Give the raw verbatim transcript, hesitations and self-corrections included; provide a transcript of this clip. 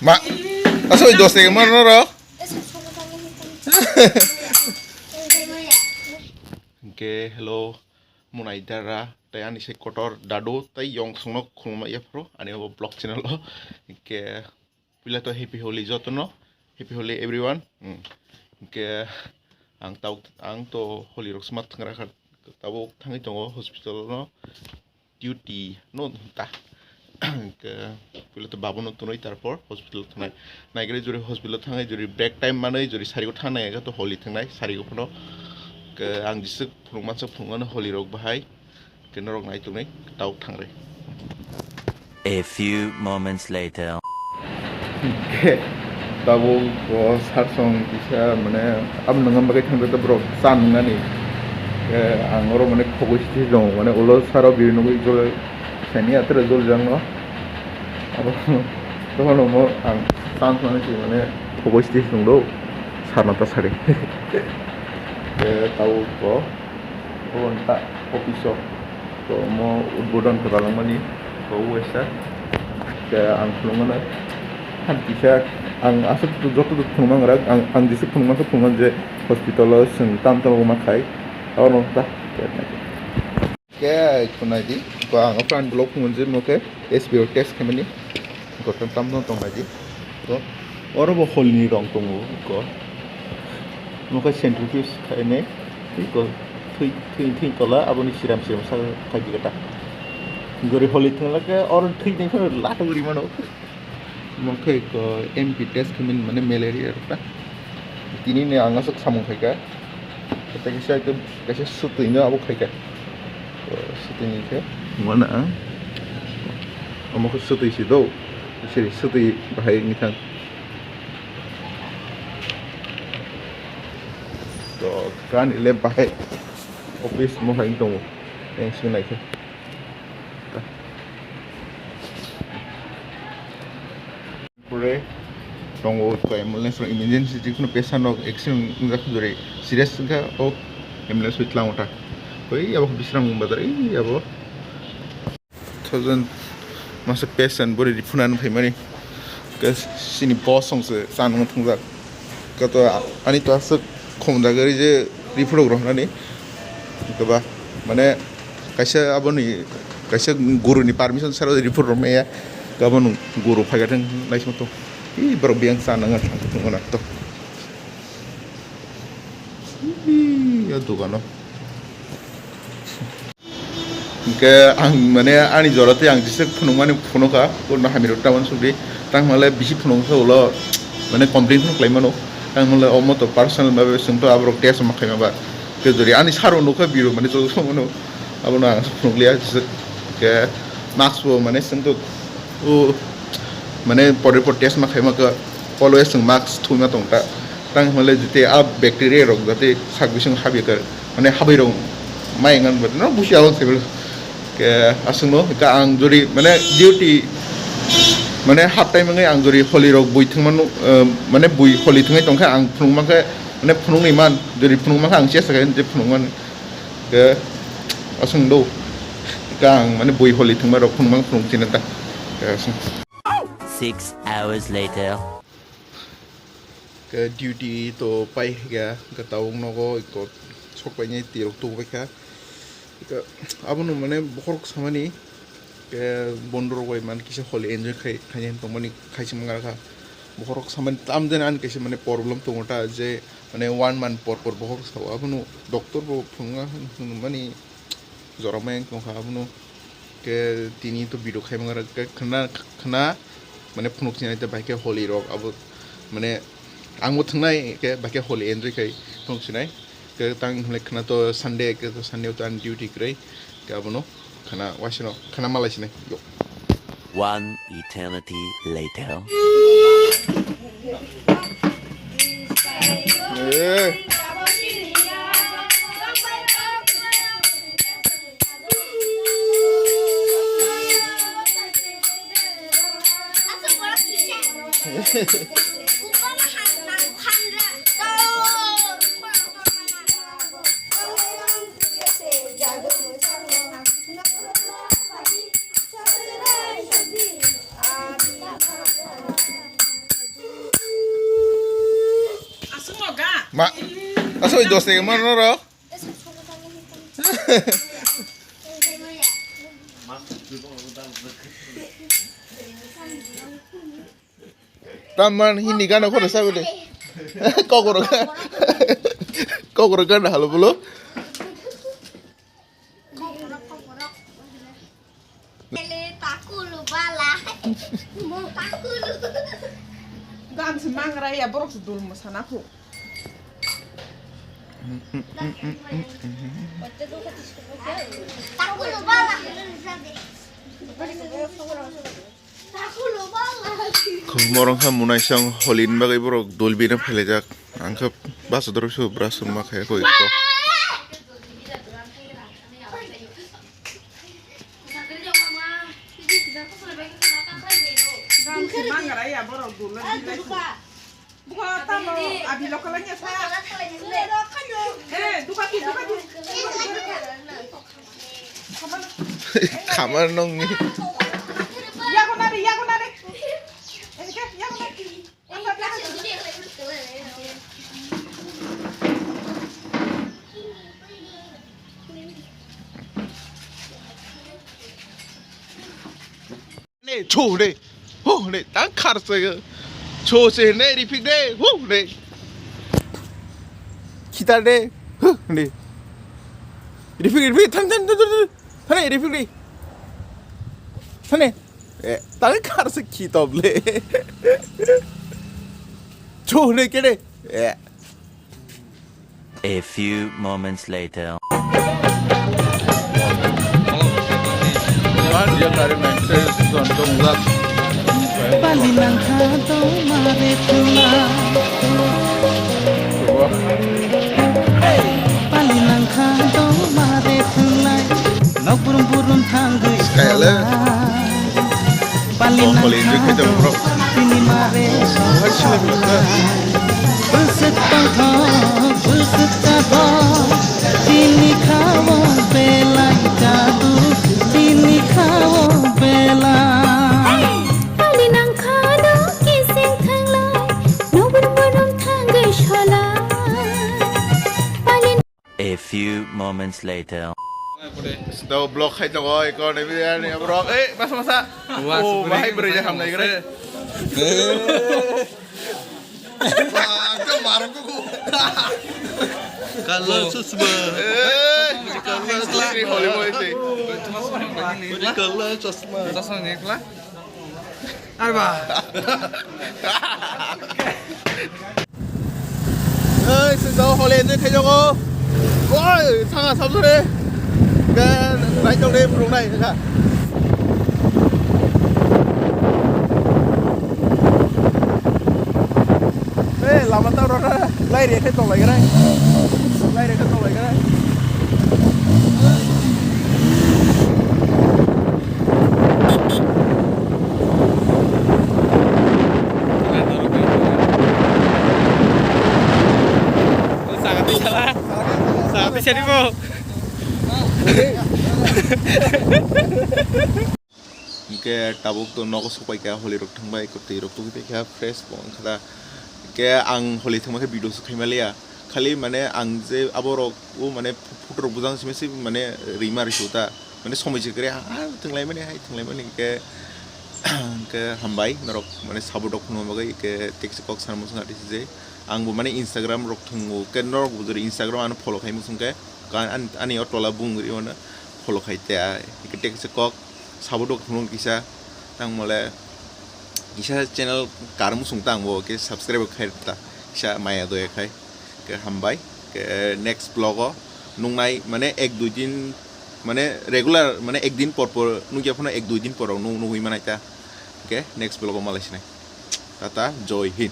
Ma, asoi dos tege mar noro. Hingke hello, munai dara, tei ani se kotor dadu, tei yong songno khulumya phuru, ani obo vlog channel o. Hingke puila to happy Holi jotono, happy Holi everyone. Hmm. Hingke ang tau, ang to Holi rok sma thangra kha, tabuk thangwi tongo hospital no. Duty no ta. Ke puila to babo no tunoi tarpor hospital thangnai. Naigre jori hospital thangnai jori break time manoi jori sarigo thangnai ga to Holi thangnai sarigo phano. Ke ang jisuk phunuk mansa phunuk mano Holi rok bahai. Ke norok nai tunai tau thangre. A few moments later. Ke tabuk o sar song kisa mane abo nang bagwi thangkhe borok cha nungnani. Ke ang oro mane khogwi siti tongo mane ulo saro biri nugwi jole sani atere jol jang no. Abo tohano mo ang chance mane si mane khogwi siti tong do sarno ta sari. Ke tabuk o. Obo wngkha office o. To omo udbodon kwtal wngmani kok waisa. Khe ang khulumano han kisa ang aswk joto joto phunukma rak ang ang jesa phunukma khe phunukmani je hospital o chwng tam tam ma khai abo wngkha. Khe khunai di ko ang offline block phunukmani je mo khe S B O test khaimani. Gotham tam no tong naidi. To oro bo hol ni rong tongo ko. Nokha centrifuge khaine ko thui thui thui tola aboni siram siram sa khai digata. Gori holi thangla ke oro thui ding khano lato gori mano. Mokhe ko M P test khamin mane malaria rok ta. Tini ne ang aswk samung khaika. Tei kaisa ekdom kaisa swtwi no abo khaika. Swtwi ni khe wngmano ang. Omo khe swtwi se do. Siri swtwi bahai wngkha. To kani le bahai office mo hai tongo. Yang sing nai khe. Pore tongo koi ambulance rok emergency jikunu patient rok accident wngjak jori serious wngkha o ambulance bai tlango ta koi abo Bisramganj bazar ei abo thousand masa patient bori riphunani phaimani ke sini boss songse chanung thungjak kato ani to aswk khumjak ri je riphunuk rohnani kaba mane kaisa aboni kaisa guru ni permission sara report rok maya gabon guru phaigateng naising to i borok biyang cha nang thang thang na to i ya dogano hingke ang mane ani jora tei ang jesa phunukmani phunukha borno hamiro tamani sugri tang male bisi phunukha ulo mane complain phunuk lai mano tang male omo to personal babe sungto aborok test ma khaima ba ke jori ani saro nukha biro mane joto mano. Abono ang phunukliya ke mask bo mane sengto o mane pore pore test ma khaima khe always seng mask thuma tong ta tang hole jete a bacteria rok jate sak bising habya khe mane habwi rok mai ngan bo no busi abang sebil ke aswngno ka ang jori mane duty mane half time ngai ang jori holi rok bui thangmano mane bui holi thangai tongkha ang phunuk mankhe mane phunukni man jori phunuk mankha ang chesta khe phunuk man. Ke aswng do. Kang mane bui holi thwngma rok phunukma phunuk chini ta. Ke aswng. Six hours later. Ke duty to pai ya ke tabuk nogo iko sok pai ni tirok tu bai kha. Ke abono mane bokhorok samani ke bondo rok bai man kisa holi enjoy khai khai tongmani khai sima ngar kha. Bokhorok samani tam jani ani kaisa mane problem tongo ta je mane one month por por bokhorok sao abono doctor bo phunukna hwnmani jora mai wng tongkha abono ke tini to video khai mangra ke khna khna mane phunuk sinai te bai ke holi rok abo mane ang bo thangnai ke bai ke holi enjoy khai phunuk sinai ke tang hwnle khna to Sunday ke to Sunday to ani duty kwrwi ke abono khna waisano khna malai sinai yo. One eternity later. Ma, asoi dos taka man norok. Tamman hindi gana kono sabe de. Kokoro ga-, kokoro gana halo bolo. Ele takulu bala. Takulu. Dance mangra ya borok se dul mosana phu. Takulu bala. Takulu bala. Khoroksa munaisong holini bagwi borok dul bini phailajak. Ang khe bus o dorok se brush rwma khe koi ko. Buka tamo abi lokal nya sa. Eh, duka ki, duka ki. Khamar nong ni. Yago nari, yago nari. Yago nari. Ne, cho ne. Ho ne, tang khar se. Cho se ne, ripik ne. Ho ne. Khita ne. Ho ne. Ripik, ripik, thang, thang, thang, thang, thang. Thane, ripik ne. Thane. Eh, tang khar se khitop le. Cho ne, kene. Eh. A few moments later. Pali nangkha tongmare thula. Pali nangkha tongmare thulai. Nok burum burum thangwi Kayale. Pali nangkha tini mare. Bwswk tongthok, bwswk chathok, tini kha-o belai jadu, tini kha-o belai. Pali nangkha do kising thanglai, nobor borom thangwi solai. Pali A few moments later. Do block khai tongo, eko ne bi ani borok. Eh, masa, masa. Wah, oh, super bahai hit, beri super jaham hit. Nai kere. Wah, ekdom marok ko. Kala chusma. Eh, kala chusma. Holy boy se. Kala chusma. Chusma ni kala. Arba. Ei, sing tao hole enjoy khai jago. Oi, sanga sabjore. Ke, rai jok de, burung nai, ka. Ei, lama tao rora, lai re khai tong lai grai. Lai re khai tong lai grai. Hwnkhe tabuk to nogo sopaikha, holirok thangbai, kwtwirok tubui paikha, fresh bo wngkha da. Hwnkhe ang holi thangma khe video se khaima liya. Khali mane ang je aborok o mane photo rok bujang simi se mane rima rw su ta. Mane somoi se kwrwi ha, ha, thwnglai mani, hai thwnglai mani hwnkhe, hwnkhe hambai norok mane support rok phunukna bagwi hwnkhe tekse kok sana muchung ati se je. Ang bo mane Instagram rok thwngo hwnkhe norok bo jodi Instagram ano follow khai muchung khe ka-, an-, ani o tola bung rw mano follow khai te ai. Hwnkhe tekse kok support rok phunuk kisa tang mole kisa channel kar muchung tang bo hwnkhe subscribe khai ta kisa maya doya khai. Ke hambai, ke next vlog o nungnai, mane ek dui din, mane regular, mane ek din por por nukya phano ek dui din por rok nung-, nugwi manai ta. Ke next vlog o malai sinai. Tata, Joi Hind.